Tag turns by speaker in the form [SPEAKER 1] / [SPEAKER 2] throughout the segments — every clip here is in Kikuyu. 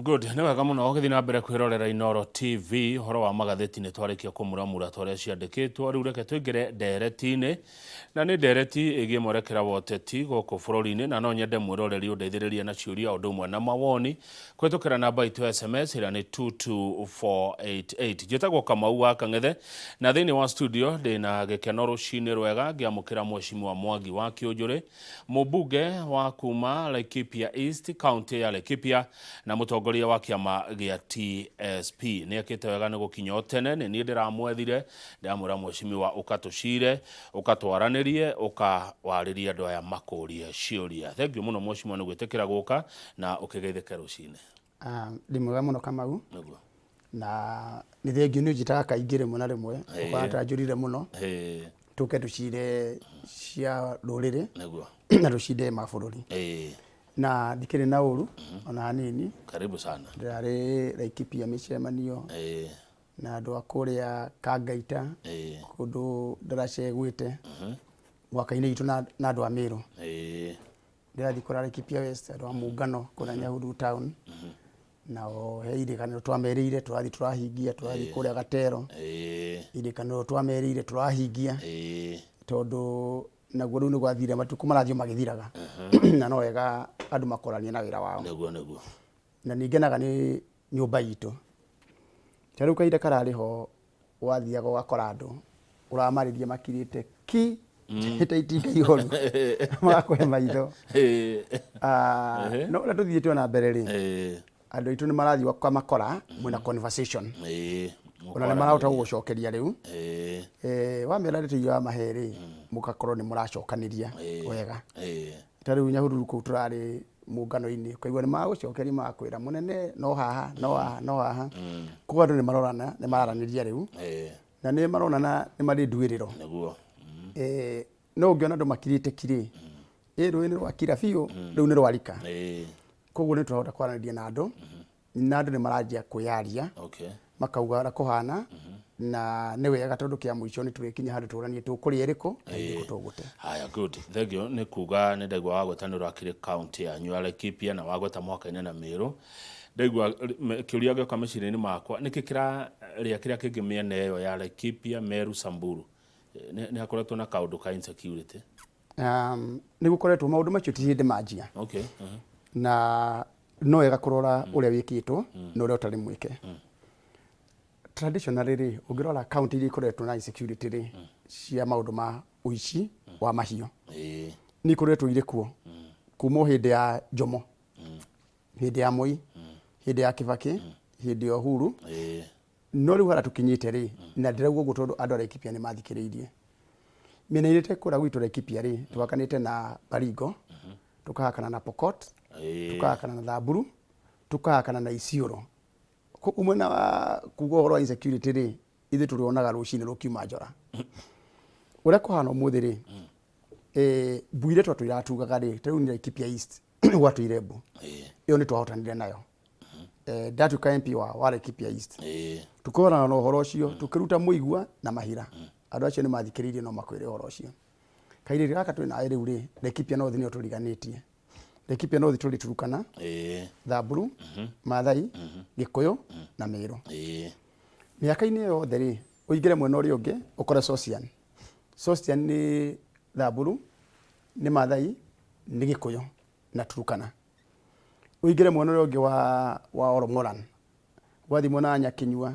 [SPEAKER 1] Good, nĩ wega mũno ũgĩthiĩ na mbere kwĩrorera Inooro TV. Ũhoro wa magathĩti nĩ twarĩkia kũmuramura ta ũrĩa ciandĩkĩtwo. Rĩu reke tũingĩre ndereti-inĩ, na nĩ ndereti ĩgiĩ mwerekera wa ũteti gũkũ bũrũri-inĩ, na no nyende mwĩroreri ũndeithĩrĩrie na ciũria o ũndũ ũmwe na mawoni kũhĩtũkĩra namba itũ ya SMS ĩrĩa nĩ 22488. Njĩtagwo Kamau wa Kang'ethe, na thĩinĩ wa studio ndĩna gĩkeno rũcinĩ rwega ngĩamũkĩra Mheshimiwa Mwangi wa Kĩũnjũrĩ, Mũmbunge wa kuma Laikipia East, kaunti ya Laikipia, na mũtongoria wa kĩama gĩa TSP. Nĩ ekĩte wega nĩ gũkinya o tene, nĩ niĩ ndĩramwethire, ndĩramwĩra mheshimiwa ũka tũcire, ũka twaranĩrie, ũka warĩrie andũ aya makũrie ciũria. Thengiũ mũno mheshimiwa nĩ gwĩtĩkĩra gũka na ũkĩgeithĩke rũcinĩ.
[SPEAKER 2] Ah, ndĩ mwega mũno Kamau.
[SPEAKER 1] Nĩguo.
[SPEAKER 2] Na nĩ thengiũ nĩ ũnjĩtaga kaingĩ rĩmwe na rĩmwe. Ũkona ta njũrire mũno. Tũke tũcire cia rũrĩrĩ.
[SPEAKER 1] Nĩguo.
[SPEAKER 2] Na tũcinde mabũrũri. Na ndikĩrĩ na ũru ona hanini.
[SPEAKER 1] Karibu sana.
[SPEAKER 2] Ndĩrarĩ Laikipia mĩcemanio. Na andũ a kũrĩa Kangaita. Kũndũ ndĩracegwĩte. Mwaka-inĩ witũ na andũ a Meru. Ndĩrathiĩ kũrĩa Laikipia West andũ a Mũngano kũrĩa Nyahururu town. Nao he irĩkanĩro twamerĩire tũrathiĩ tũrahingia, tũrathiĩ kũrĩa Gatero irĩkanĩro twamerĩire tũrahingia, tondũ naguo rĩu nĩ gwathire matukũ marathiĩ o magĩthiraga na no wega andũ makoranie na wĩra wao.
[SPEAKER 1] Nĩguo nĩguo.
[SPEAKER 2] Na nĩ ngenaga nĩ nyũmba itũ. Ta rĩu kahinda kararĩ ho wathiaga ũgakora andũ ũramarĩria makirĩte ki ta itinga ihoru magakũhe maitho. Ah, no ũrĩa tũthiĩte ona mbere rĩ, andũ aitũ nĩ marathiĩ ũkamakora mwĩna conversation, ona nĩ marahota gũgũcokeria rĩu. Wamera ndeto iria wamahe rĩ, mũgakorwo nĩ mũracokanĩria wega. Ta rĩu Nyahururu kũu tũrarĩ mũngano-inĩ, ũkaigua nĩ magũcokeria magakwĩra mũnene no haha no haha no haha. Koguo andũ nĩ marorana, nĩ mararanĩria rĩu na nĩ maronana nĩ marĩ nduĩrĩro. No ũngĩona andũ makirĩte kirĩ, ĩ rũĩ nĩ rwakira biũ, rĩu nĩ rwarika. Koguo nĩ tũrahota kwaranĩria na andũ, na andũ nĩ maranjia kwĩyaria, makauga ũrĩa kũhana, na nĩ wega tondũ kĩa mũico nĩ tũrĩkinya handũ tũranie tũkũrĩa ĩrĩkũ na ĩrĩkũ tũgũte.
[SPEAKER 1] Haya, good. Thank you. Nĩ kuga nĩ ndaigua wagweta nĩ ũrakire kaunti yanyu ya Laikipia na wagweta mũhaka-inĩ na Meru. Ndaigua kĩũria gĩoka meciria-inĩ makwa, nĩkĩ kĩrarĩa kĩrĩa kĩngĩ mĩena ĩyo ya Laikipia, Meru, Samburu? Nĩ hakoretwo na kaũndũ ka insecurity?
[SPEAKER 2] Nĩ gũkoretwo maũndũ macio ti hĩndĩ manjia. Na no wega kũrora ũrĩa wĩkĩtwo na ũrĩa ũtarĩ mwĩke. Traditionally rĩ, ũngĩrora county iria ikoretwo na insecurity rĩ, cia maũndũ ma ũici wa mahiũ, nĩ ikoretwo irĩ kuo kuma o hĩndĩ ya Jomo, hĩndĩ ya Moi, hĩndĩ ya Kibaki, hĩndĩ ya Uhuru. No rĩu harĩa tũkinyĩte rĩ, na ndĩrauga ũguo tondũ andũ a Laikipia nĩ mathikĩrĩirie. Mĩena ĩrĩa ĩtekũra gwitũ Laikipia rĩ, tũhakanĩte na Baringo, tũkahakana na Pokot, tũkahakana na Samburu, tũkahakana na Isiolo. Koguo mwena wa kuga ũhoro wa insecurity rĩ, ithuĩ tũrĩonaga rũcinĩ rũkiuma njora. Ũrĩa kũhana ũmũthĩ rĩ, mbu iria twatũire tugaga rĩ, ta rĩu nĩ Laikipia East gwatũire mbu. Ĩyo nĩ twahotanire nayo. Ndatuĩka MP wa Laikipia East. Tũkĩhorana na ũhoro ũcio, tũkĩruta mũigua na mahira. Andũ acio nĩ mathikĩrĩirie no makwĩre ũhoro ũcio. Kairĩri gaka twĩ nawe rĩu rĩ, Laikipia North nĩyo tũriganĩtie. Laikipia North tũrĩ Turukana, Samburu, Maathai, Gĩkũyũ na Meru. Mĩaka-inĩ ĩyo yothe rĩ, ũingĩre mwena ũrĩa ũngĩ ũkore Sosian. Sosian nĩ Samburu, nĩ Maathai, nĩ Gĩkũyũ na Turukana. Ũingĩre mwena ũrĩa ũngĩ wa Oromoran, ũgathiĩ mwena wa Nyakinyua,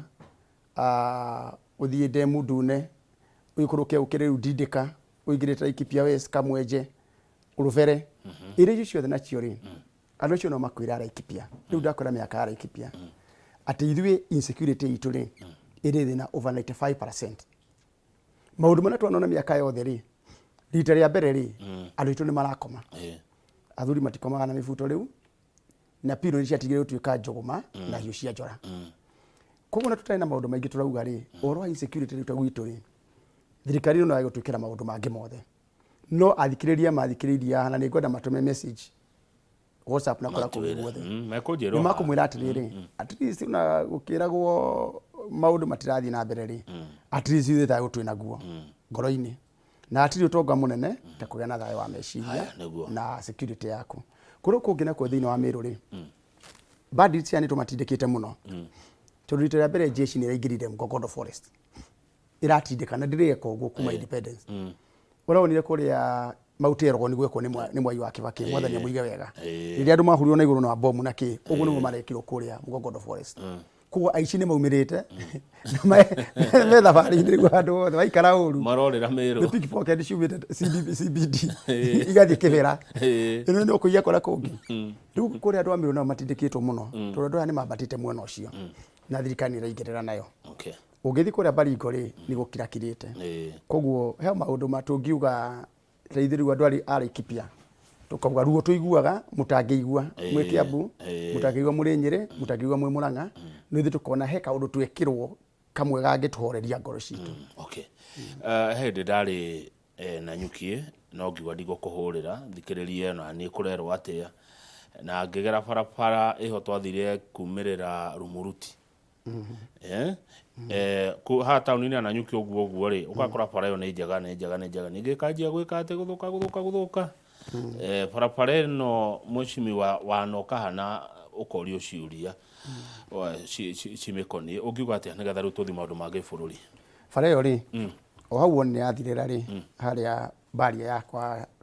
[SPEAKER 2] ũthiĩ Ndemu Ndune, ũikũrũke ũkĩre rĩu Ndindĩka, ũingĩrĩte Laikipia West, Kamwenje, Rũbere. Iria icio ciothe nacio rĩ, andũ acio no makwĩra a Laikipia. Rĩu ndakwĩra mĩaka ya Laikipia, atĩ ithuĩ insecurity itũ rĩ, ĩrĩ thĩ na over 95%. Maũndũ marĩa twanona mĩaka yothe rĩ, rita rĩa mbere rĩ, andũ aitũ nĩ marakoma. Athuri matikomaga na mĩbuto rĩu, na pillow nĩ ciatigire gũtuĩka njũgũma na hiũ cia njora. Koguo na tũtarĩ na maũndũ maingĩ tũrauga rĩ, ũhoro wa insecurity rĩu ta gwitũ rĩ, thirikari ĩno no yage gũtwĩkĩra maũndũ mangĩ mothe. No athikĩrĩria mathikĩrĩirie haha na nĩ ngwenda matũme message WhatsApp na kũrĩa kũngĩ guothe.
[SPEAKER 1] Mekũnjĩra
[SPEAKER 2] Nĩ makũmwĩra atĩrĩrĩ, at least ona gũkĩragwo maũndũ matirathiĩ na mbere rĩ, at least ithuĩ thayũ twĩ naguo ngoro-inĩ. Na hatirĩ ũtonga mũnene ta kũgĩa na thayũ wa meciria
[SPEAKER 1] Haya, nĩguo.
[SPEAKER 2] na security yaku. Kũrĩa kũngĩ nakuo thĩinĩ wa Meru rĩ, Bandits aya nĩ tũmatindĩkĩte mũno tondũ rita rĩa mbere jeshi nĩ ĩraingĩrire Mgogondo Forest ĩratindĩka na ndĩreka ũguo kuma independence. Ũraonire kũrĩa Mount Elgon gwekwo nĩ Mwai wa Kibaki, mwathani amũige wega, rĩrĩa andũ mahurirwo na igũrũ na bomu na kĩ, ũguo nĩguo marekirwo kũrĩa Mgogondo Forest. Koguo aici nĩ maumĩrĩte me thabarĩ-inĩ rĩu handũ hothe waikara ũru
[SPEAKER 1] marorĩra Meru.
[SPEAKER 2] Nĩ pickpocket ciumĩte CBD igathiĩ Kĩbĩra, ĩno nĩ ũkũiya kũrĩa kũngĩ. Rĩu kũrĩa andũ a Meru nao matindĩkĩtwo mũno tondũ andũ aya nĩ mambatĩte mwena ũcio na thirikari nĩ ĩraingĩrĩra nayo. Ũngĩthiĩ kũrĩa Baringo rĩ, nĩ gũkirakirĩte. Koguo he maũndũ ma tũngiuga ta ithuĩ rĩu andũ a Laikipia tũkauga ruo tũiguaga mũtangĩigua mwĩ Kiambu, mũtangĩigua mũrĩ Nyĩrĩ, mũtangĩigua mwĩ Mũrang'a, no ithuĩ tũkona he kaũndũ twekĩrwo kamwe gangĩtũhoreria ngoro citũ.
[SPEAKER 1] Okay. He hĩndĩ ndarĩ Nanyuki no ngiuga ndigũkũhũrĩra thikĩrĩrie na niĩ kũrerwo atĩa, na ngĩgera barabara ĩho twathire kumĩrĩra Rumuruti. Haha taũni-inĩ ya Nanyuki ũguo ũguo rĩ, ũgakora bara ĩyo nĩ njega nĩ njega nĩ njega, ningĩ ĩkanjia gwĩka atĩ gũthũka gũthũka gũthũka. Barabara ĩno mheshimiwa wanoka hana ũkorio ciũria cimĩkoniĩ, ũngiuga atĩa nĩgetha rĩu tũthiĩ maũndũ mangĩ bũrũri?
[SPEAKER 2] Bara ĩyo rĩ, o hau wone nĩ yathirĩra rĩ, harĩa baria ya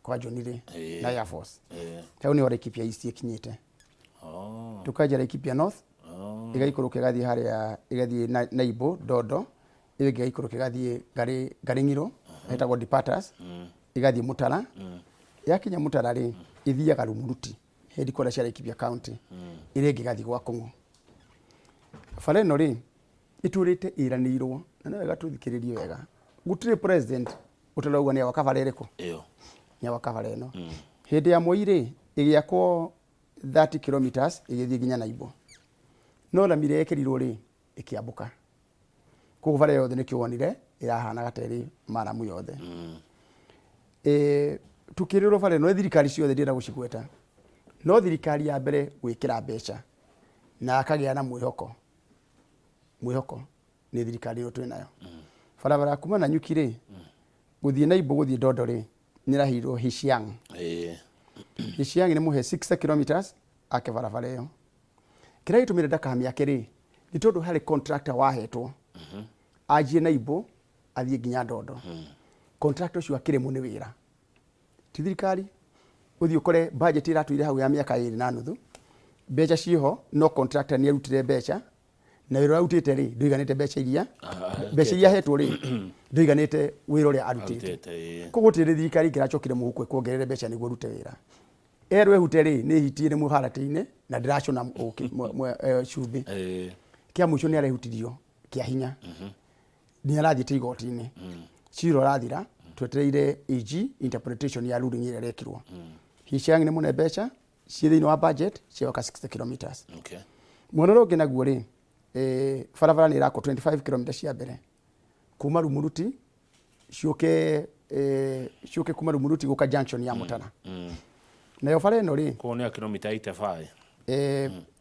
[SPEAKER 2] kwa John rĩ, na Air Force. Hau nĩho Laikipia East ĩkinyĩte. Tũkanjia Laikipia North, ĩgaikũrũka ĩgathiĩ harĩa, ĩgathiĩ Naibũ, Ndondo, ĩyo ĩngĩ ĩgaikũrũka ĩgathiĩ Ngarĩng'iro, ĩtagwo Departures, ĩgathiĩ Mũtara. Yakinya Mũtara rĩ, ĩthiaga Rumuruti, headquarters cia Laikipia County, ĩrĩa ĩngĩ ĩgathiĩ gwa Kũng'ũ. Bara ĩno rĩ, ĩtũrĩte ĩranĩirwo, na nĩ wega tũthikĩrĩrie wega. Gũtirĩ president ũtarauga nĩ agwaka bara ĩrĩkũ?
[SPEAKER 1] Ĩyo.
[SPEAKER 2] Nĩ agwaka bara ĩno. Hĩndĩ ya Moi rĩ, ĩgĩakwo 30 kilometers ĩgĩthiĩ nginya Naibũ. No rami ĩrĩa yekĩrirwo rĩ, ĩkĩambũka. Koguo bara yothe nĩkĩo wonire ĩrahanaga ta ĩrĩ maramu yothe. Tukĩrĩrwo bara ĩno nĩ thirikari ciothe ndĩrenda gũcigweta. No thirikari ya mbere gwĩkĩra mbeca na akagĩa na mwĩhoko. Mwĩhoko nĩ thirikari ĩyo twĩnayo. Barabara kuma Nanyuki rĩ, gũthiĩ Naibũ gũthiĩ Ndondo rĩ, nĩ ĩraheirwo Hisiang. Hisiang nĩ mũhe 60 kilometers ake barabara ĩyo. Kĩrĩa gĩtũmire ndakamĩake rĩ, nĩ tondũ harĩ contractor wahetwo anjie Naibũ athiĩ nginya Ndondo. Contractor ũcio akĩremwo nĩ wĩra. Ti thirikari, ũthiĩ ũkore budget ĩratũire hau ya mĩaka 2.5, mbeca ciĩho no contractor nĩ arutire mbeca na wĩra ũrĩa arutĩte rĩ, ndũiganĩte mbeca iria mbeca iria ahetwo rĩ, ndũiganĩte wĩra ũrĩa arutĩte. Koguo gũtirĩ thirikari ĩngĩracokire mũhuko ĩkuongerere mbeca nĩguo ũrute wĩra. Erwo ehute rĩ, nĩ hiti ĩrĩ mũharatĩ-inĩ na ndĩracũna cumbĩ. Kĩa mũico nĩ arehutirio kĩa hinya. Nĩ arathiĩte igoti-inĩ. Cira ũrathira, twetereire AG interpretation ya ruling ĩrĩa ĩrekirwo. Hisiang nĩ mũne mbeca ciĩ thĩinĩ wa budget ciawaka 60 kilometers. Mwena ũrĩa ũngĩ naguo rĩ, barabara nĩ ĩrakwo 25 kilometers cia mbere kuma Rumuruti ciũke ciũke kuma Rumuruti gũka junction ya Mũtara. Nayo bara ĩno rĩ,
[SPEAKER 1] Koguo nĩ ya kilomita 85.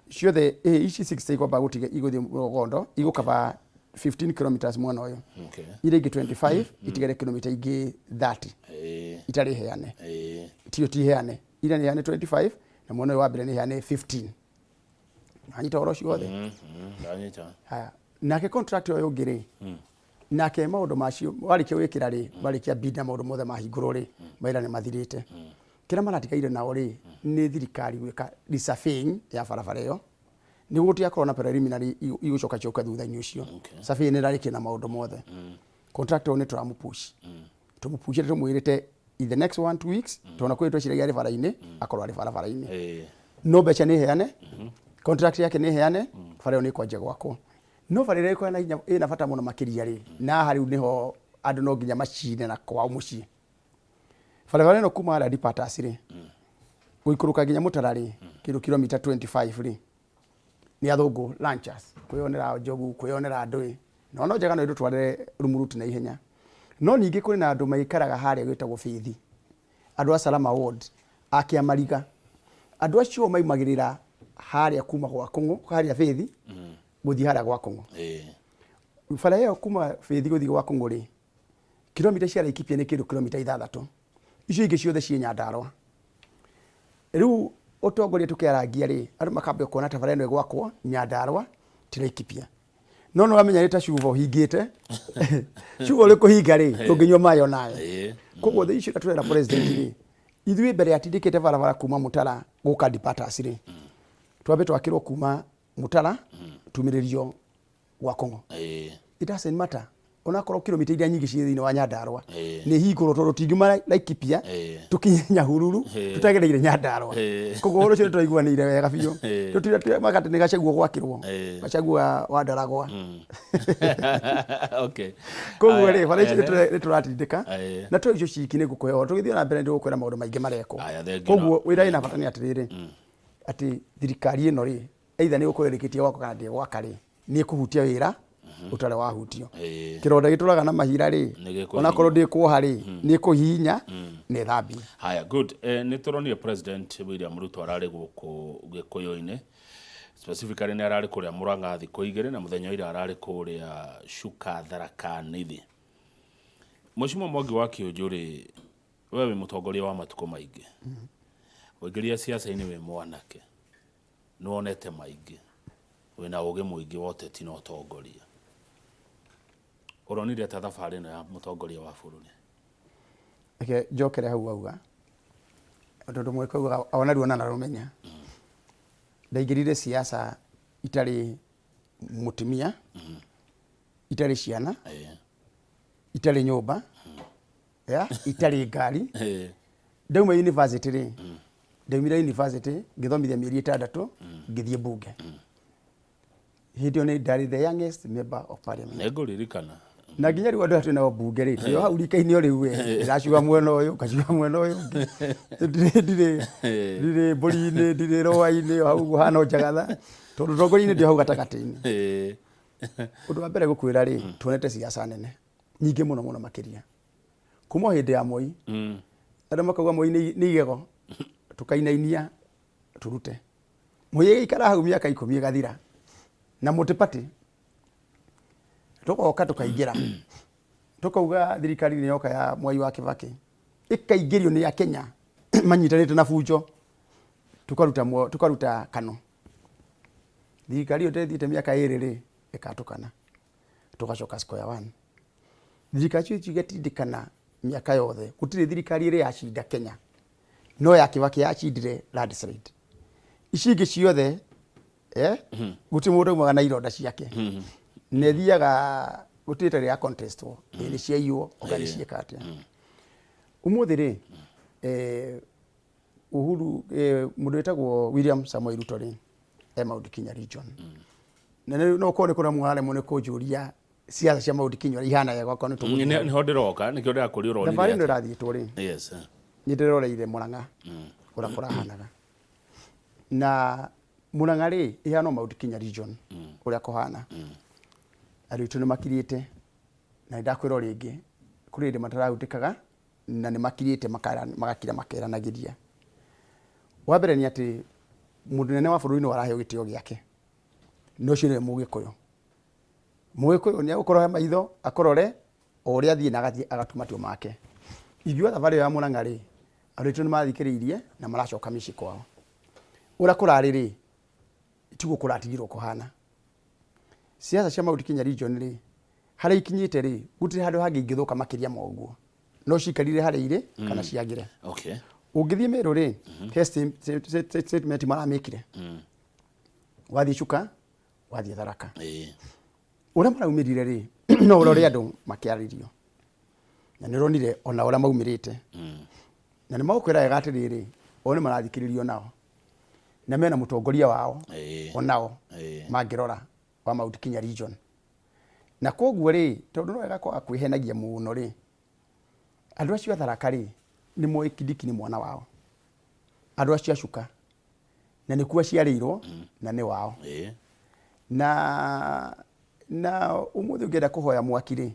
[SPEAKER 2] Ciothe ici 60 ikwamba gũtiga igũthiĩ Rũgondo, igũkaba 15 kilometers mwena ũyũ. Iria ingĩ 25 itigare kilomita ingĩ 30. Itarĩ heane. Tiyo ti heane. Iria nĩ heane 25 na mwena ũyũ wa mbere nĩ heane 15. Nanyita ũhoro ũcio wothe?
[SPEAKER 1] Ndanyita.
[SPEAKER 2] Haya, nake contract ũyũ ũngĩ rĩ, nake maũndũ macio warĩkia gwĩkĩra rĩ, warĩkia bid na maũndũ mothe mahingũrwo rĩ, mawĩra nĩ mathirĩte. Kĩrĩa maratigaire nao rĩ, nĩ thirikari gwĩka resurveying ya barabara ĩyo, nĩguo gũtigakorwo na preliminary igũcoka ciũke thutha-inĩ ũcio. Survey nĩ ĩrarĩkia na maũndũ mothe. Contractor ũyũ nĩ tũramũpush. Tũmũpushĩte tũmwĩrĩte in the next 1-2 weeks, tondũ kwĩ tweciragia arĩ bara-inĩ, akorwo arĩ barabara-inĩ. No mbeca nĩ heane, contract yake nĩ heane, bara ĩyo nĩ ĩkwanjia gwakwo. No bara ĩrĩa ĩkoragwo na hinya ĩna bata mũno makĩria rĩ, na haha rĩu nĩho andũ no nginya macine na kwao mũciĩ. Barabara ĩno kuma harĩa Departures rĩ, gũikũrũka nginya Mũtara rĩ, kĩndũ kilomita 25 rĩ, nĩ athũngũ ranchers, kwĩyonera njogu, kwĩyonera ndũĩ. Na no njega no ĩtũtwarĩre Rumuruti na ihenya. No ningĩ kũrĩ na andũ maikaraga harĩa gwĩtagwo Bĩthi, andũ a Salama Ward, a Kĩamariga. Andũ acio maumagĩrĩra harĩa kuma gwa Kũng'ũ, harĩa Bĩthi, gũthiĩ harĩa gwa Kũng'ũ. Bara ĩyo kuma Bĩthi gũthiĩ gwa Kũng'ũ rĩ, kilomita cia Laikipia nĩ kĩndũ kilomita 6. Icio ingĩ ciothe ciĩ Nyandarũa. Rĩu Ũtongoria tũkĩarangia rĩ, andũ makambia kuona ta bara ĩno ĩgwakwo Nyandarua ti Laikipia, no nĩ wamenya nĩ ta cuba ũhingĩte, cuba ũrĩ kũhinga rĩ, ndũngĩnyua maĩ onayo. Koguo the issue ĩrĩa tũrera president rĩ, ithuĩ mbere atindĩkĩte barabara kuma Mũtara gũka Departures rĩ, twambe twakĩrwo kuma Mũtara tumĩrĩrio gwa Kong'o. It doesn't matter onakorwo kilomita iria nyingĩ ciĩ thĩinĩ wa Nyandarua nĩ hingũrwo, tondũ tingiuma Laikipia tũkinye Nyahururu tũtagereire Nyandarua. Koguo ũhoro ũcio nĩtwaiguanĩire wega biũ. Tũtira atĩ nĩ Gachagua gwakĩrwo, Gachagua wa Ndaragwa. Koguo rĩ, bara icio nĩ tũratindĩka na to icio ciki, nĩ ngũkũhe ũhoro tũgĩthiĩ na mbere, nĩ tũgũkwĩra maũndũ maingĩ marekwo.
[SPEAKER 1] Aya, thengiũ.
[SPEAKER 2] Koguo wĩra wĩna bata nĩ atĩrĩrĩ, atĩ thirikari ĩno rĩ, either nĩ gũkorwo ĩrĩkĩtie gwaka kana ndĩgwaka rĩ, nĩ ĩkũhutia wĩra ũtarĩ wahutio. Kĩronda gĩtũraga na mahira rĩ,
[SPEAKER 1] Nĩ gĩkũhihinya.
[SPEAKER 2] Onakorwo ndĩkuoha rĩ, nĩ ĩkũhihinya na ĩthambie.
[SPEAKER 1] Haya, good. Nĩ tũronire President William Ruto ararĩ gũkũ Gĩkũyũ-inĩ, specifically nĩ ararĩ kũrĩa Murang'a thikũ 2, na mũthenya wa ira ararĩ kũrĩa Chuka, Tharaka Nithi. Mheshimiwa Mwangi wa Kĩũnjũ rĩ, we wĩ mũtongoria wa matukũ maingĩ, waingĩria siasa-inĩ wĩ mwanake, nĩ wonete maingĩ, wĩna ũgĩ mũingĩ wa ũteti na ũtongoria. Ũronire ta thabarĩ ĩno ya mũtongoria wa bũrũri?
[SPEAKER 2] Reke njokere hau wauga, tondũ mweka ugaga ona ruo na narũmenya. Ndaingĩrire siasa itarĩ mũtumia, itarĩ ciana, itarĩ nyũmba ya, itarĩ ngari. Ndauma university rĩ, ndaumire university ngĩthomithia mĩeri 6, ngĩthiĩ bunge. Hĩndĩ ĩyo nĩ ndarĩ the youngest member of parliament.
[SPEAKER 1] Nĩ ngũririkana.
[SPEAKER 2] Na nginya rĩu andũ arĩa twĩ nao bunge rĩ, twĩ o hau rika-inĩ o rĩu, we ndĩracuga mwena ũyũ, ngacuga mwena ũyũ ũngĩ, ndirĩ ndirĩ mbũri-inĩ, ndirĩ rũa-inĩ, o hau ũguo hana o njagatha, tondũ tongoria-inĩ ndĩ o hau gatagatĩ-inĩ. Ũndũ wa mbere gũkwĩra rĩ, tuonete siasa nene nyingĩ mũno mũno makĩria kuma o hĩndĩ ya Moi. Andũ makauga Moi nĩ igego, tũkainainia tũrute Moi, ĩgĩikara hau mĩaka 10 ĩgathira na multi-party. Tũgoka tũkaingĩra, tũkauga thirikari nĩ yoka ya Mwai wa Kibaki, ĩkaingĩrio nĩ Akenya manyitanĩte na bunjo, tũkaruta kano. Thirikari ĩyo ndĩthiĩte mĩaka 2 rĩ, ĩkatũkana, tũgacoka square one. Thirikari icio cigatindĩkana mĩaka yothe. Gũtirĩ thirikari ĩrĩ yacinda Kenya, no ya Kibaki yacindire landslide. Ici ingĩ ciothe, gũtirĩ mũndũ aumaga na ironda ciake, na ĩthiaga gũtirĩ ĩtarĩ ya contestwo, ĩ nĩ ciaiywo, oga nĩ ciĩka atĩa. Ũmũthĩ rĩ, Uhuru, mũndũ wĩtagwo William Samoei Ruto rĩ, e Mount Kenya region, na no ũkorwo nĩ kũrĩa mwaremwo nĩ kũnjũria siasa cia Mount Kenya ũrĩa ihana wega, okorwo nĩ tũgũthiĩ.
[SPEAKER 1] Nĩho ndĩroka, nĩkĩo ndĩrakũria ũronire
[SPEAKER 2] Thabarĩ ĩno
[SPEAKER 1] atĩa?
[SPEAKER 2] ĩrathiĩtwo rĩ, nĩ ndĩroreire Murang'a ũrĩa kũrahanaga, na Murang'a rĩ, ĩhana o Mount Kenya region ũrĩa kũhana. Andũ aitũ nĩ makirĩte, na nĩ ndakwĩra o rĩngĩ, kũrĩ hĩndĩ matarahutĩkaga, na nĩ makirĩte, magakira makeranagĩria. Wa mbere nĩ atĩ mũndũ nene wa bũrũri no araheo gĩtĩo gĩake, na ũcio nĩwe Mũgĩkũyũ. Mũgĩkũyũ nĩ egũkũrora maitho, akũrore o ũrĩa athiĩ na agathiĩ agatua matua make. Ingiuga thabarĩ ĩyo ya Murang'a rĩ, andũ aitũ nĩ mathikĩrĩirie na maracoka mĩciĩ kwao. Ũrĩa kũrarĩ rĩ, tiguo kũratigirwo kũhana. Siasa cia Mount Kenya region rĩ, harĩa ikinyĩte rĩ, gũtirĩ handũ hangĩ ingĩthũka makĩria ma ũguo, no cikarire harĩa irĩ kana ciagĩre. Ũngĩthiĩ Meru rĩ, he statement maramĩkire. Wathiĩ Chuka, wathiĩ Tharaka, ũrĩa maraumĩrire rĩ, no ũrore andũ makĩarĩrio, na nĩ ũronire ona ũrĩa maumĩrĩte, na nĩ magũkwĩra wega atĩrĩrĩ, o nĩ marathikĩrĩrio nao, na mena mũtongoria wao onao mangĩrora wa Mount Kenya region. Na koguo rĩ, tondũ no wega kwaga kwĩhenagia mũno rĩ, andũ acio a Tharaka rĩ, nĩ moĩ Kindiki nĩ mwana wao, andũ acio a Chuka na nĩkuo aciarĩirwo na nĩ wao. Na ũmũthĩ ũngĩenda kũhoya mwaki rĩ,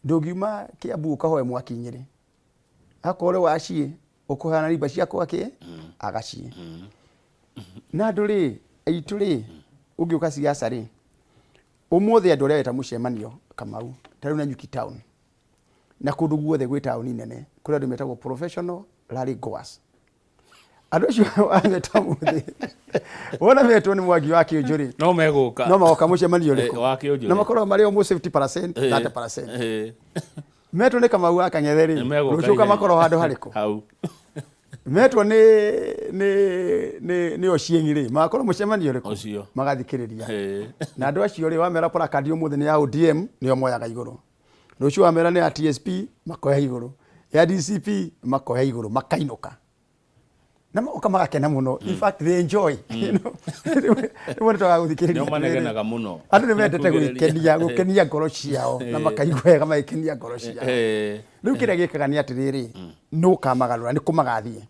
[SPEAKER 2] ndũngiuma Kiambu ũkahoe mwaki Nyĩrĩ. Akorwo nĩ waciĩ, ũkũhoya na rimba cia gwake agaciĩ. Na andũ rĩ, aitũ rĩ, ũngĩũka siasa rĩ, ũmũthĩ andũ arĩa weta mũcemanio Kamau, ta rĩu Nanyuki town na kũndũ guothe gwĩ taũni nene, kũrĩ andũ metagwo professional rally goers. Andũ acio wameta mũthĩ, wona metwo nĩ Mwangi wa Kĩũnjũ rĩ,
[SPEAKER 1] No megũka.
[SPEAKER 2] No magoka mũcemanio ũrĩkũ?
[SPEAKER 1] Wa Kĩũnjũ
[SPEAKER 2] Na
[SPEAKER 1] rĩ.
[SPEAKER 2] makoragwo marĩ almost 50%, 30%. Metwo nĩ Kamau wa Kang'ethe rĩ,
[SPEAKER 1] Megũka
[SPEAKER 2] rũciũ
[SPEAKER 1] ihenya.
[SPEAKER 2] kamakorwo handũ harĩkũ?
[SPEAKER 1] Hau.
[SPEAKER 2] Metwo nĩ Ochieng rĩ, magakorwo mũcemanio ũrĩkũ?
[SPEAKER 1] Ũcio.
[SPEAKER 2] Magathikĩrĩria. Na andũ acio rĩ, wamera placard ũmũthĩ nĩ ya ODM, nĩo moyaga igũrũ. Rũciũ wamera nĩ ya TSP, makoya igũrũ, ya DCP makoya igũrũ, makainũka na magoka magakena mũno. In fact, they enjoy. Rĩmwe nĩ twagaga gũthikĩrĩria
[SPEAKER 1] Nĩo manegenaga mũno.
[SPEAKER 2] Andũ nĩ mendete
[SPEAKER 1] Kugĩrĩria.
[SPEAKER 2] gwĩkenia, gũkenia ngoro ciao, na makaigua wega magĩkenia ngoro ciao. Rĩu kĩrĩa gĩkaga nĩ atĩrĩrĩ, nũ ũkamagarũra nĩ kũmagathiĩ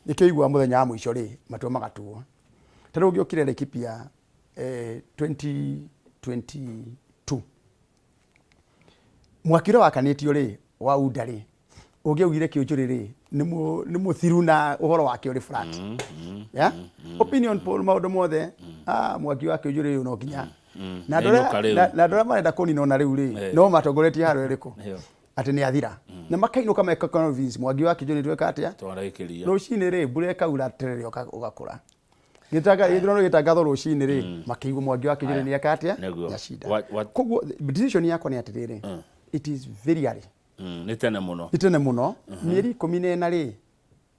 [SPEAKER 2] nĩkĩo iguaga mũthenya wa mũico rĩ, matua magatuo. Ta rĩu ũngĩokire Laikipia, 2022, mwaki ũrĩa wakanĩtio rĩ wa UNDA rĩ, ũngĩaugire Kĩũnjũrĩ rĩ, nĩ mũthiru na ũhoro wake ũrĩ flat. Yeah? Opinion poll, maũndũ mothe, mwaki wa Kĩũnjũrĩ ũyũ no nginya na andũ
[SPEAKER 1] Nĩainũka
[SPEAKER 2] arĩa
[SPEAKER 1] rĩu.
[SPEAKER 2] na andũ arĩa marenda kũnina ona rĩu rĩ, no matongoretie harĩa ĩrĩkũ atĩ nĩ athira na makainũka meka convince Mwangi wa Kĩũnjũrĩ tweka atĩa.
[SPEAKER 1] Twarĩkĩria.
[SPEAKER 2] Rũcinĩ rĩ, mbura ĩkaura terere ũgakũra. Gĩthurano gĩtangathwo rũcinĩ rĩ, makĩigua Mwangi wa Kĩũnjũrĩ nĩ eka atĩa.
[SPEAKER 1] Nĩguo.
[SPEAKER 2] Nĩacinda. Koguo decision yakwa nĩ atĩrĩrĩ, it is very early.
[SPEAKER 1] Nĩ tene mũno.
[SPEAKER 2] Nĩ tene mũno. Mĩeri 14 rĩ,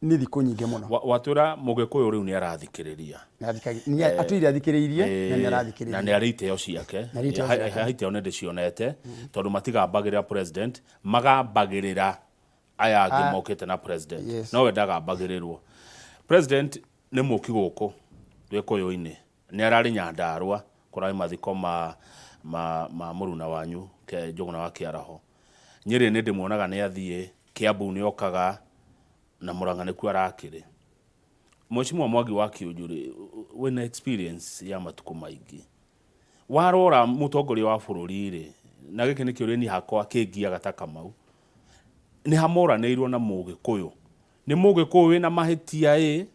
[SPEAKER 2] nĩ thikũ nyingĩ mũno.
[SPEAKER 1] Watwĩra Mũgĩkũyũ rĩu nĩ arathikĩrĩria.
[SPEAKER 2] Atũire athikĩrĩirie na nĩ
[SPEAKER 1] na
[SPEAKER 2] arathikĩrĩria.
[SPEAKER 1] Nĩ arĩ iteo ciake.
[SPEAKER 2] Nĩ arĩ iteo ciake.
[SPEAKER 1] Ha iteo nĩ ndĩcionete, tondũ matigambagĩrĩra president, magambagĩrĩra aya angĩ mokĩte na president. No we ndagambagĩrĩrwo. President nĩ mũki gũkũ Gĩkũyũ-inĩ, nĩ ararĩ Nyandarũa, kũrarĩ mathiko ma mũruna wanyu Njũgũna wa Kĩaraho. Nyĩrĩ nĩ ndĩmuonaga nĩ athiĩ Kĩambu, nĩ okaga na Mũrang'a nĩkuo arakĩrĩ. Mheshimiwa Mwangi wa Kĩũnjũ, wĩna experience ya matukũ maingĩ, warora mũtongoria wa bũrũri rĩ, na gĩkĩ nĩ kĩũria niĩ hakwa kĩngiaga ta Kamau, nĩ hamoranĩirwo na Mũgĩkũyũ, nĩ Mũgĩkũyũ wĩna mahĩtia ĩ,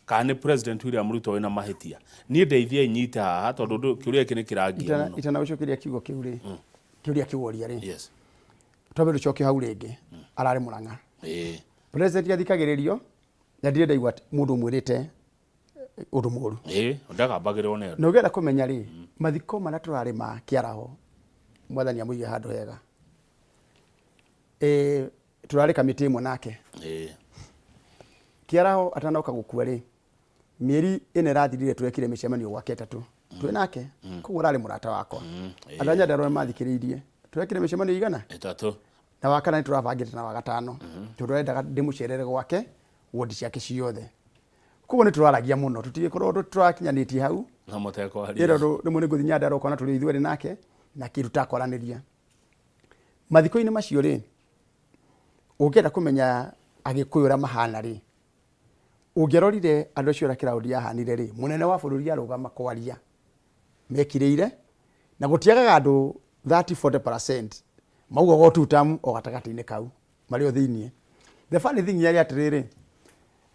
[SPEAKER 1] kana nĩ President William Ruto wĩna mahĩtia? Niĩ ndeithia inyite haha, tondũ kĩũria gĩkĩ nĩ kĩrangia mũno.
[SPEAKER 2] Itanagũcokeria kiugo kĩu rĩ, kĩũria kĩu woria rĩ, twambe tũcoke hau rĩngĩ ararĩ Mũrang'a. President athikagĩrĩrio na ndirĩ ndaigua mũndũ ũmwĩrĩte ũndũ mũru.
[SPEAKER 1] Ĩĩ, ndagambagĩrĩrwo nĩ andũ.
[SPEAKER 2] Na ũngĩenda kũmenya rĩ, mathiko marĩa tũrarĩ ma Kĩaraho, mwathani amũige handũ hega, tũrarĩ kamĩtĩ ĩmwe nake. Kĩaraho atanoka gũkua rĩ, mĩeri 4 ĩrathirire, twekire mĩcemanio gwake ĩtatũ twĩ nake. Koguo ũrarĩ mũrata wakwa. Andũ a Nyandarũa nĩmathikĩrĩirie. Twekire mĩcemanio igana?
[SPEAKER 1] Ĩtatũ.
[SPEAKER 2] Na wa kana nĩ tũrabangĩte na wa gatano, tondũ arendaga ndĩmũcerere gwake wondi ciake ciothe. Koguo nĩ tũraragia mũno, tũtigĩkorwo tũrakinyanĩtie hau.
[SPEAKER 1] Na mũtekwaria.
[SPEAKER 2] Ĩ, tondũ rĩmwe nĩ ngũthiĩ Nyandarũa ũkona tũrĩ ithuerĩ nake na kĩndũ takwaranĩria mathiko-inĩ macio rĩ. Ũngĩenda kũmenya Agĩkũyũ ũrĩa mahana rĩ, ũngĩarorire andũ acio ũrĩa kĩraũndi yahanire rĩ, mũnene wa bũrũri arũgama kwaria mekirĩire na gũtiagaga andũ 30 40% maugaga o two term o gatagatĩ-inĩ kau marĩ o thĩiniĩ. The funny thing yarĩ atĩrĩrĩ,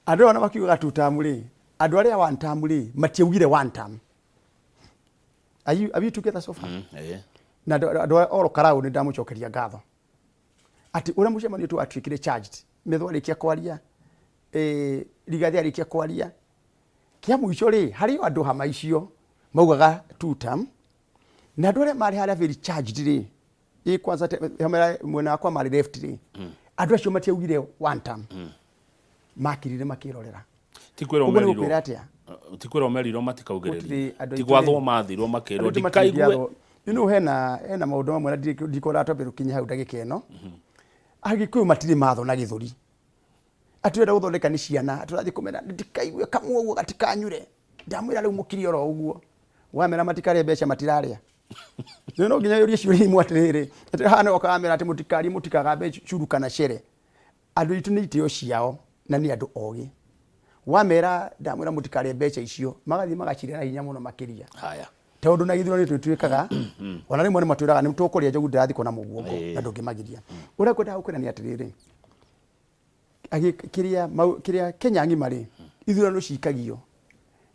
[SPEAKER 2] andũ aya ona makiugaga two term rĩ, andũ arĩa one term rĩ, matiaugire one term. Are we together so far?
[SPEAKER 1] Ĩĩ.
[SPEAKER 2] Na andũ a oro karau nĩ ndamũcokeria ngatho atĩ ũrĩa mũcemanio tu watuĩkire charged. Metho arĩkia kwaria, Rigathi arĩkia kwaria kĩa mũico rĩ, harĩ o andũ hama icio maugaga two term, na andũ arĩa marĩ harĩa very charged rĩ, ĩ kwanza hama ĩrĩa mwena wakwa marĩ left rĩ, andũ acio matiaugire one term, makirire makĩrorera.
[SPEAKER 1] Ti kwĩrwo
[SPEAKER 2] Ũguo nĩ
[SPEAKER 1] merirwo.
[SPEAKER 2] gũkwĩra atĩa?
[SPEAKER 1] Ti kwĩrwo merirwo matikaugĩrĩrie?
[SPEAKER 2] Gũtirĩ andũ
[SPEAKER 1] Ti
[SPEAKER 2] aitũ
[SPEAKER 1] gwathwo
[SPEAKER 2] rĩ.
[SPEAKER 1] mathirwo makĩrwo
[SPEAKER 2] Andũ aitũ
[SPEAKER 1] ndikaigue?
[SPEAKER 2] matingĩathwo. Hena maũndũ mamwe na ndikwenda twambe tũkinye hau ndagĩka ĩno. Agĩkũyũ matirĩ matho na gĩthũri. Atũrenda gũthondeka nĩ ciana, tũrathiĩ kũmera ndikaigue kamwe ũguo gatikanyure. Ndamwĩra rĩu mũkiri oro ũguo. Wamera matikarĩe mbeca matirarĩa. Nĩ no nginya yũrie ciũria imwe atĩrĩrĩ, atĩ haha nĩho ũkamera atĩ mũtikarie, mũtikagambe curu kana cere. Andũ aitũ nĩ itĩo ciao na nĩ andũ ogĩ. Wamera ndamwĩra mũtikarĩe mbeca icio, magathiĩ magacirĩa na hinya mũno makĩria.
[SPEAKER 1] Haya.
[SPEAKER 2] Tondũ na gĩthurano nĩ twĩkaga, ona rĩmwe nĩ matwĩraga nĩ tũkũrĩa njogu ndĩrathikwo na mũguongo na ndũngĩmagiria. Ũrĩa ngwendaga gũkwĩra nĩ atĩrĩrĩ, kĩrĩa Kenya ng'ima rĩ, ithurano cikagio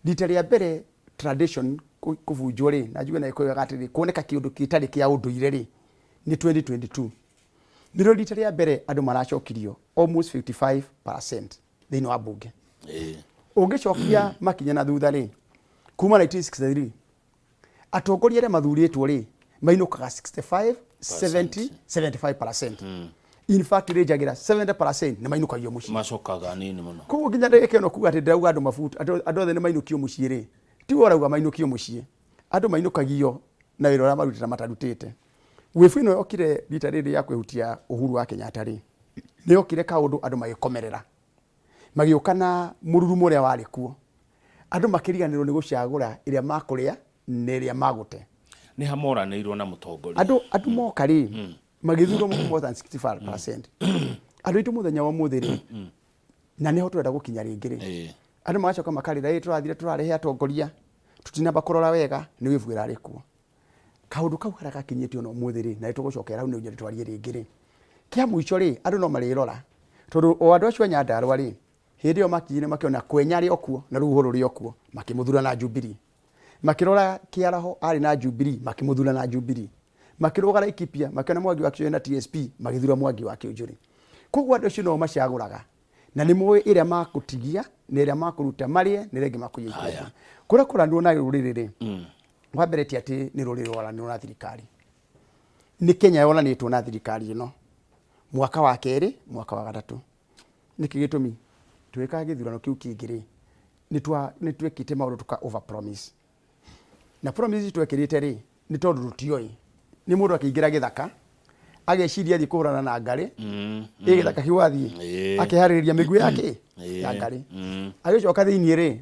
[SPEAKER 2] rita rĩa mbere tradition kũbunjwo rĩ, na njuge na Gĩkũyũ wega atĩrĩrĩ, kuoneka kĩũndũ gĩtarĩ kĩa ũndũire rĩ, nĩ 2022 nĩrĩo rita rĩa mbere andũ maracokirio almost 55% thĩinĩ wa bunge. Ũngĩcokia makinya na thutha rĩ, kuma 1963 atongoria arĩa mathurĩtwo rĩ mainũkaga 65, 70, 75%. In fact rĩnjagĩra 70% nĩ mainũkagio mũciĩ.
[SPEAKER 1] Macokaga nini mũno.
[SPEAKER 2] Koguo nginya ndagĩka ĩno kuga atĩ ndĩrauga andũ mabutu, andũ othe nĩ mainũkio mũciĩ rĩ, tiwe ũrauga mainũkio mũciĩ. Andũ mainũkagio na wĩra ũrĩa marutĩte na matarutĩte. Wĩbu ĩno yokire rita rĩrĩ ya kwĩhutia Uhuru wa Kenyatta rĩ, nĩ yokire kaũndũ andũ magĩkomerera. Magĩũka na mũrurumo ũrĩa warĩ kuo. Andũ makĩriganĩrwo nĩ gũcagũra ĩrĩa makũrĩa na ĩrĩa magũte.
[SPEAKER 1] Nĩ ha moranĩirwo na mũtongoria.
[SPEAKER 2] Andũ moka rĩ, magĩthurwo more than 65%. Andũ aitũ mũthenya wa ũmũthĩ rĩ, na nĩho tũrenda gũkinya rĩngĩ rĩ, andũ magacoka makarĩra, ĩ tũrathire tũrarehe atongoria, tũtinamba kũrora wega, nĩ wĩbu ĩrarĩ kuo. Kaũndũ kau karĩa gakinyĩte ona ũmũthĩ rĩ, na nĩtũgũcokera hau nĩguo twarie rĩngĩ rĩ, kĩa mũico rĩ, andũ no marĩrora, tondũ o andũ acio a Nyandarua rĩ, hĩndĩ ĩyo makinyire makĩona Kwenya arĩ o kuo na rũhuho rũrĩ o kuo, makĩmũthura na Jubilee. Makĩrora Kĩaraho arĩ na Jubilee, makĩmũthura na Jubilee. Makĩrũga Laikipia, makĩona Mwangi wa Kĩũnjũrĩ na TSP, magĩthura Mwangi wa Kĩũnjũrĩ. Koguo andũ acio no macagũraga, na nĩ moĩ ĩrĩa makũtigia na ĩrĩa makũruta marĩe na ĩrĩa ĩngĩ makũiya ikũmbĩ. Kũrĩa kũranirwo na rũrĩrĩ rĩ, wa mbere ti atĩ nĩ rũrĩrĩ rwaranirwo na thirikari, nĩ Kenya yoranĩtwo na thirikari ĩno mwaka wa kerĩ, mwaka wa gatatũ. Nĩkĩ gĩtũmi? Twĩkaga gĩthurano kĩu kĩngĩ rĩ, nĩ twekĩte maũndũ tũka over promise. Na promise twekĩrĩte rĩ, nĩ tondũ tũtioĩ. Nĩ mũndũ akĩingĩra gĩthaka, ageciria athiĩ kũhũrana na ngarĩ, ĩ gĩthaka kĩu athiĩ, akeharĩrĩria mĩguĩ yake ya ngarĩ. Agĩcoka thĩiniĩ rĩ,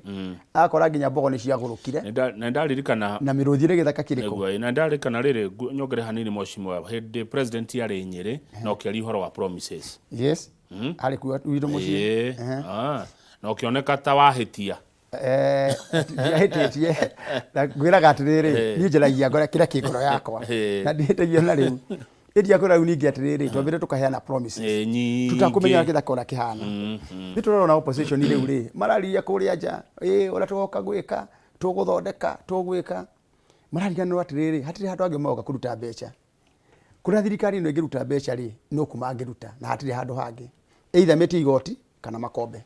[SPEAKER 2] akora nginya mbogo nĩ ciagũrũkire.
[SPEAKER 1] Na ndaririkana
[SPEAKER 2] na mĩrũthi ĩrĩ gĩthaka kĩrĩkũ?
[SPEAKER 1] Nĩguo, na ndaririkana rĩrĩ, nyongere hanini mheshimiwa, hĩndĩ president yarĩ Nyĩrĩ na ũkĩaria ũhoro wa promises.
[SPEAKER 2] Yes. Arĩ kuo gwitũ mũciĩ.
[SPEAKER 1] Na ũkĩoneka ta wahĩtia.
[SPEAKER 2] Ndiahĩtĩtie. Na ngwĩraga atĩrĩrĩ, niĩ njaragia ngoro kĩrĩa kĩ ngoro yakwa. Na ndihĩtagia na rĩu. Ĩndi yakwa rĩu ningĩ atĩrĩrĩ, twambire tũkaheana promises.
[SPEAKER 1] Nyingĩ.
[SPEAKER 2] Tũtakũmenya gĩthaka ũrĩa kĩhana. Nĩ tũrona opposition rĩu rĩ, mararia kũrĩa nja, ũrĩa tũgoka gwĩka, tũgũthondeka, tũgwĩka. Marariganĩrwo atĩrĩrĩ, hatirĩ handũ hangĩ magoka kũruta mbeca. Kũrĩa thirikari ĩno ĩngĩruta mbeca rĩ, no kũ mangĩruta, na hatirĩ handũ hangĩ. Either metie igoti kana makombe.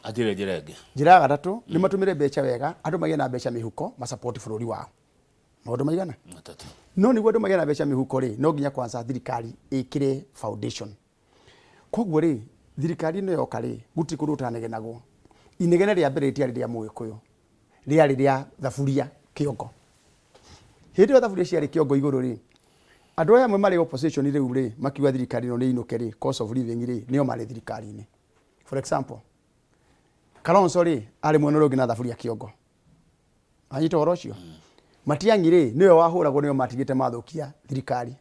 [SPEAKER 1] Hatirĩ njĩra ĩngĩ.
[SPEAKER 2] Njĩra ya gatatũ, nĩ matũmĩre mbeca wega, andũ magĩe na mbeca mĩhuko, masupport bũrũri wao. Maũndũ maigana?
[SPEAKER 1] Matatũ.
[SPEAKER 2] No nĩguo andũ magĩe na mbeca mĩhuko rĩ, no nginya kwanza thirikari ĩkĩre foundation. Koguo rĩ, thirikari ĩno yoka rĩ, gũtirĩ kũndũ gũtanegenagwo. Inegene rĩa mbere rĩtiarĩ rĩa Mũgĩkũyũ, rĩarĩ rĩa thaburia kĩongo. Hĩndĩ ĩyo thaburia ciarĩ kĩongo igũrũ rĩ, andũ aya amwe marĩ opposition rĩu rĩ, makiuga thirikari ĩno nĩ ĩinũke rĩ, cost of living rĩ, nĩo marĩ thirikari-inĩ. For example, Kalonzo rĩ, arĩ mwena ũrĩa ũngĩ na thaburia kĩongo. Anyita ũhoro ũcio? Matiang'i rĩ, nĩwe wahũragwo nĩo matigĩte mathũkia thirikari.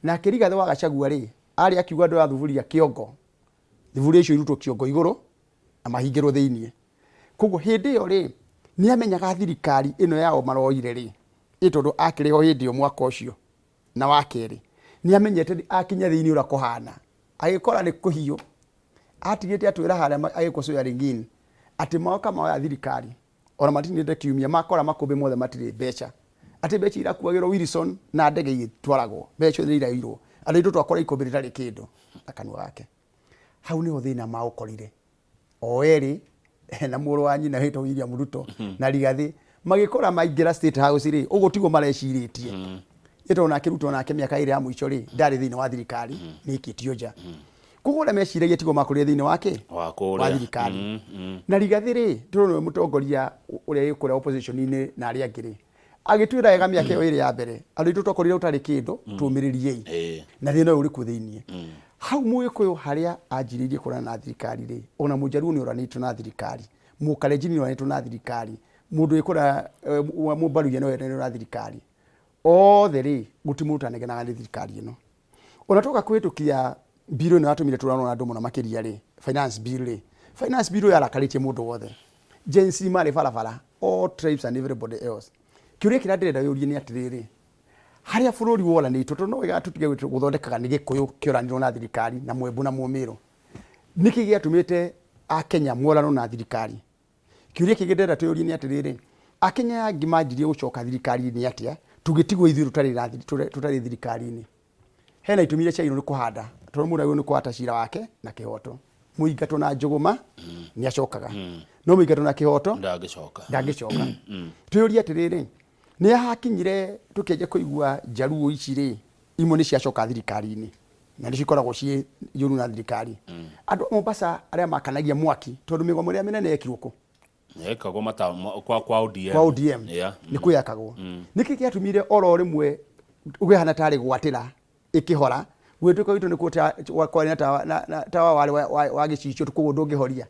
[SPEAKER 2] Nake Rigathĩ wa Gachagua rĩ, arĩ akiuga andũ a thuburia kĩongo, thuburia icio irutwo kĩongo igũrũ na mahingĩrwo thĩiniĩ. Koguo hĩndĩ ĩyo rĩ, nĩ amenyaga thirikari ĩno yao maroire rĩ, ĩ tondũ akĩrĩ ho hĩndĩ ĩyo mwaka ũcio na wa kerĩ, nĩ amenyete akinya thĩiniĩ ũrĩa kũhana. Agĩkora nĩ kũhiũ. Atigĩte atwĩra harĩa agĩkwo swearing in, atĩ moka moya thirikari, ona matinĩte kiumia, makora makũmbĩ mothe matirĩ mbeca. Atĩ mbeca irakuagĩrwo Wilson na ndege igĩtwaragwo, mbeca ciothe irairwo. Andũ aitũ twakora ikũmbĩ rĩtarĩ kĩndũ na kanua gake. Hau nĩho thĩna maũkorire. O erĩ na mũrũ wa nyina wĩtagwo William Ruto na Rigathĩ magĩkora maingĩra State House rĩ, ũguo tiguo marecirĩtie. Ĩ tondũ nake Ruto nake mĩaka ĩrĩ ya mũico rĩ, ndarĩ thĩinĩ wa thirikari, nĩ aikĩtio nja. Koguo ũrĩa meciragia tiguo makũrire thĩinĩ wa kĩ?
[SPEAKER 1] Wa kũrĩa.
[SPEAKER 2] Wa thirikari. Na Rigathĩ rĩ, tondũ nĩwe mũtongoria ũrĩa wĩ kũrĩa opposition-inĩ na arĩa angĩ rĩ, agĩtwĩra wega mĩaka ĩyo ĩrĩ ya mbere, andũ aitũ twakorire ũtarĩ kĩndũ, tũmĩrĩriei. Na thĩna ũyũ ũrĩ kuo thĩiniĩ. Hau Mũgĩkũyũ harĩa anjirĩirie kũrana na thirikari rĩ, ona Mũjaruo nĩ oranĩtwo na thirikari, Mũkalenjin nĩ oranĩtwo na thirikari, mũndũ wĩ kũrĩa Mũmbaruya nĩ oranĩtwo na thirikari. Othe rĩ, gũtirĩ mũndũ ũtanegenaga nĩ thirikari ĩno. Ona twoka kũhĩtũkia bill ĩno yatũmire tũranwo na andũ mũno makĩria rĩ, finance bill rĩ, finance bill yarakarĩtie mũndũ wothe. Gen Z marĩ barabara, all tribes and everybody else. Kĩũria kĩrĩa ndĩrenda wĩyũrie nĩ atĩrĩrĩ, harĩa bũrũri woranĩtwo, tondũ no wega tũtige gũthondekaga nĩ Gĩkũyũ kĩoranirwo na thirikari na Mwembu na Mũmĩrũ. Nĩkĩ gĩatũmĩte Akenya moranwo na thirikari? Kĩũria kĩngĩ ndĩrenda twĩyũrie nĩ atĩrĩrĩ, Akenya aya angĩ manjirie gũcoka thirikari-inĩ atĩa tũgĩtigwo ithuĩ tũtarĩ thirikari-inĩ? Hena itũmi iria ciagĩrĩirwo nĩ kũhanda, tondũ mũndũ agĩrĩirwo nĩ kũhata cira wake na kĩhoto. Mũingatwo na njũgũma nĩ acokaga, no mũingatwo na kĩhoto
[SPEAKER 1] ndangĩcoka.
[SPEAKER 2] Ndangĩcoka. Twĩyũrie atĩrĩrĩ, nĩ hakinyire tũkĩanjia kũigua njaruo ici rĩ, imwe nĩ ciacoka thirikari-inĩ na nĩ cikoragwo ciĩ njũru na thirikari. Andũ a Mombasa arĩa makanagia mwaki, tondũ mĩgomo ĩrĩa mĩnene yekirwo kũ?
[SPEAKER 1] Yekagwo mata kwa ODM.
[SPEAKER 2] Kwa ODM. Nĩ kwĩyakagwo. Nĩkĩ gĩatũmire oro rĩmwe ũgĩhana tarĩ gwatĩra ĩkĩhora, gwĩtuĩka gwitũ nĩkuo kwarĩ na tawa na tawa warĩ wa gĩcicio, koguo ndũngĩhoria,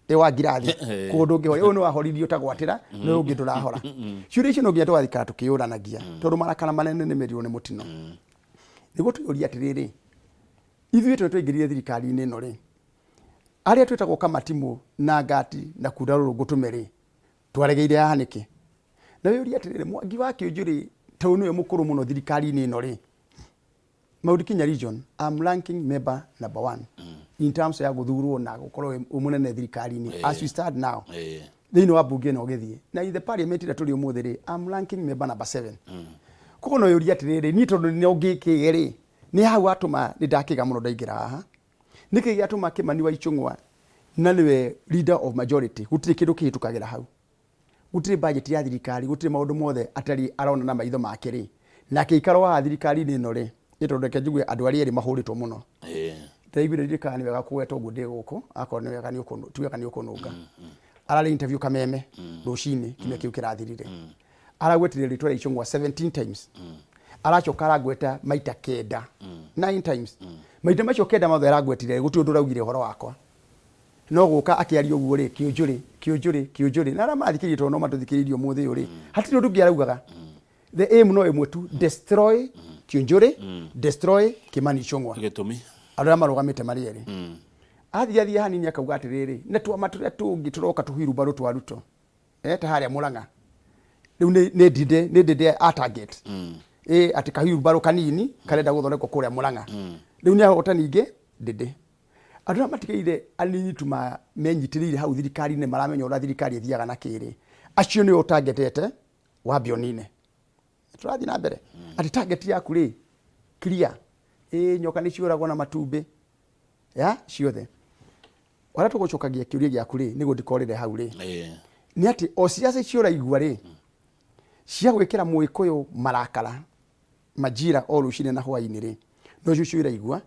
[SPEAKER 2] ĩ wa ngirathi, koguo ndũngĩhoria. Ũyũ nĩ wahoririo ta gwatĩra, no ũyũ ũngĩ ndũrahora. Ciũria icio no nginya tũgathikara tũkĩyũranagia, tondũ marakara manene nĩ merirwo nĩ mũtino. Nĩguo twĩyũrie atĩrĩrĩ, ithuĩ tũrĩa twaingĩrire thirikari-inĩ ĩno rĩ, arĩa twĩtagwo kamatimũ na ngati na kunda rũrũ ngũtũme rĩ, twaregeire haha nĩkĩ? Na wĩyũrie atĩrĩrĩ, Mwangi wa Kĩũnjũ rĩ, tondũ nĩwe mũkũrũ mũno thirikari-inĩ ĩno rĩ, Mount Kenya region, I'm ranking member number one in terms ya gũthurwo na gũkorwo wĩ mũnene thirikari-inĩ as we stand now, thĩinĩ wa bunge ĩno ũgĩthiĩ na in the parliament ĩrĩa tũrĩ ũmũthĩ rĩ, I'm ranking member number 7. Koguo no yũrie atĩrĩrĩ, niĩ tondũ nĩ ngĩkĩge rĩ, nĩ hau atũma nĩ ndakĩga mũno ndaingĩra haha. Nĩkĩ gĩatũma Kĩmani wa Ichung'wa, na nĩwe leader of majority, gũtirĩ kĩndũ kĩhĩtũkagĩra hau, gũtirĩ budget ya thirikari, gũtirĩ maũndũ mothe atarĩ arona na maitho make rĩ, na akĩikarwo haha thirikari-inĩ ĩno rĩ, nĩ tondũ reke njigue andũ arĩa erĩ mahũrĩtwo mũno. Ndĩraiguire, ndirĩ kana nĩ wega kũgweta ũguo ndĩ gũkũ, akorwo nĩ wega ti wega nĩ ũkũnũnga. Ararĩ interview Kameme rũcinĩ kiumia kĩu kĩrathirire, aragwetire rĩtwa rĩa Ichung'wa 17 times, aracoka aragweta maita kenda, 9 times. Maita macio kenda mothe aragwetire, gũtirĩ ũndũ ũraugire ũhoro wakwa, no gũka akĩaria ũguo rĩ, Kĩũnjũrĩ, Kĩũnjũrĩ, Kĩũnjũrĩ, na arĩa marathikĩrĩria, tondũ no matũthikĩrĩirie ũmũthĩ ũyũ rĩ, hatirĩ ũndũ ũngĩ araugaga. The aim no ĩmwe tu, destroy Kĩũnjũrĩ, destroy Kimani Ichung'wa.
[SPEAKER 1] Gĩtũmi?
[SPEAKER 2] Andũ arĩa marũgamĩte marĩ erĩ. Athiĩ athiĩ hanini akauga atĩrĩrĩ, na twama tũrĩa tũngĩ tũroka tũhwirumbarũ twa Ruto, ta harĩa Murang'a rĩu nĩ ndinde, nĩ ndinde a target ĩ atĩ kahwirumbarũ kanini karenda gũthondekwo kũrĩa Murang'a, rĩu nĩ ahotani ingĩ ndĩndĩ. Andũ arĩa matigaire anini tu menyitĩrĩire hau thirikari-inĩ, maramenya ũrĩa thirikari ĩthiaga na kĩrĩ, acio nĩo ũtargetete, wambe ũnine. Tũrathiĩ na mbere atĩ target yaku rĩ clear, ĩ nyoka nĩ ciũragwo na matumbĩ ya ciothe. Ũrĩa tũgũcokagia kĩũria gĩaku rĩ, nĩguo ndikorĩre hau rĩ, nĩ atĩ o ciaca icio ũraigua rĩ, cia gwĩkĩra mũgĩkũyũ marakara majira o rũcinĩ na hwainĩ rĩ, no cio ũraigua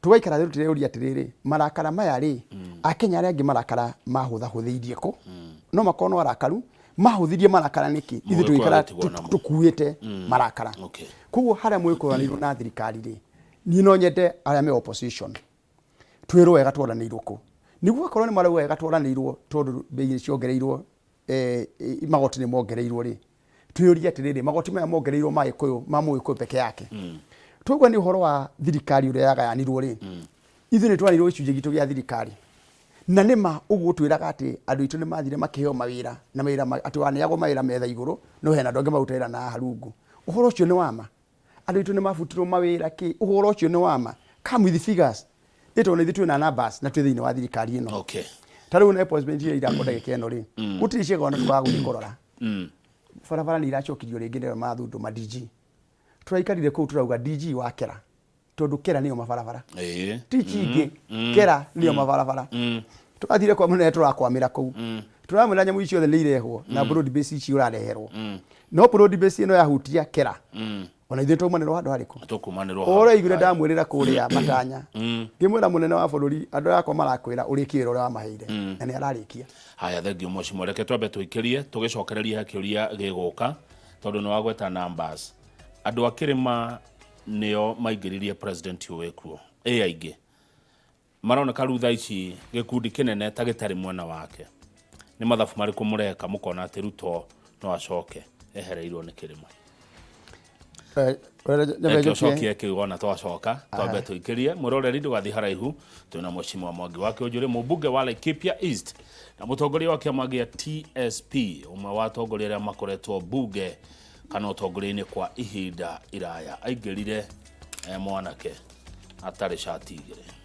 [SPEAKER 2] tũgaikara thĩ tũreuria atĩrĩrĩ, marakara maya rĩ, akenya arĩa angĩ marakara mahũthahũthĩirie kũ? No makorwo no arakaru mahũthirie marakara nĩkĩ, ithuĩ
[SPEAKER 1] Mũgĩkũyũ
[SPEAKER 2] tũgĩikara
[SPEAKER 1] agĩtigwo namo.
[SPEAKER 2] Tũkuĩte marakara. Koguo harĩa mũgĩkũranĩirwo na thirikari rĩ, niĩ no nyende arĩa me opposition twĩrwo wega twaranĩirwo kũ, nĩguo akorwo nĩ marauga wega twaranĩirwo, tondũ mbei nĩ ciongereirwo, magoti nĩ mongereirwo rĩ, twĩyũrie atĩrĩrĩ, magoti maya mongereirwo ma gĩkũyũ, ma mũgĩkũyũ peke yake? Twaigua nĩ ũhoro wa thirikari ũrĩa yagayanirwo rĩ, ithuĩ nĩ twanĩirwo gĩcunjĩ gitũ gĩa thirikari, na nĩ ma ũguo twĩraga atĩ andũ aitũ nĩ mathire makĩheo mawĩra na mawĩra atĩ waneagwo mawĩra metha igũrũ, no hena andũ angĩ maruta wĩra na haha rungu. Ũhoro ũcio nĩ wa ma? Andũ aitũ nĩ mabutirwo mawĩra kĩ? Ũhoro ũcio nĩ wa ma? Come with figures, ĩ tondũ ithuĩ twĩna numbers na twĩ thĩinĩ wa thirikari ĩno. Ta rĩu na appointment iria irakwo ndagĩka ĩno rĩ, gũtirĩ ciĩga ona tũkaga gũthiĩ kũrora. Barabara nĩ iracokirio rĩngĩ nĩyo mathundũ ma DG. Tũraikarire kũu tũrauga DG wa kera, tondũ kera nĩyo mabarabara, ti cingĩ, kera nĩyo mabarabara. Tũrathire kwa mũnene, tũrakwamĩra kũu, tũramwĩra nyamũ ici ciothe nĩ irehwo na broad base ici ũrareherwo, no broad base ĩno yahutia kera, ona ithuĩ twaumanĩrwo handũ harĩkũ?
[SPEAKER 1] Tũkumanĩrwo.
[SPEAKER 2] Ũhoro aiguire ndamwĩrĩra kũrĩa matanya, ngĩmwĩra mũnene wa bũrũri, andũ akwa marakwĩra ũrĩkie wĩra ũrĩa wamaheire, na nĩ ararĩkia.
[SPEAKER 1] Haya, thengiũ mheshimiwa. Reke twambe tũikĩrie, tũgĩcokererie he kĩũria gĩgũka, tondũ nĩ wagweta numbers. Andũ a kĩrĩma nĩo maingĩririe president ũyũ kuo, ĩ aingĩ maroneka rĩu thaa ici gĩkundi kĩnene ta gĩtarĩ mwena wake. Nĩ mathabu marĩkũ mũreka mũkona atĩ Ruto no acoke ehereirwo nĩ kĩrĩma?
[SPEAKER 2] Nyambe
[SPEAKER 1] Reke
[SPEAKER 2] njokie.
[SPEAKER 1] Ũcokie kĩu ona twacoka. Twambe tũikĩrie. Mwĩroreri, ndũgathiĩ haraihu, twĩna mheshimiwa Mwangi wa Kĩũnjũrĩ, mũmbunge wa Laikipia East na mũtongoria wa kĩama gĩa TSP, ũmwe wa atongoria arĩa makoretwo mbunge kana ũtongoria-inĩ kwa ihinda iraya. Aingĩrire mwanake atarĩ cati igĩrĩ.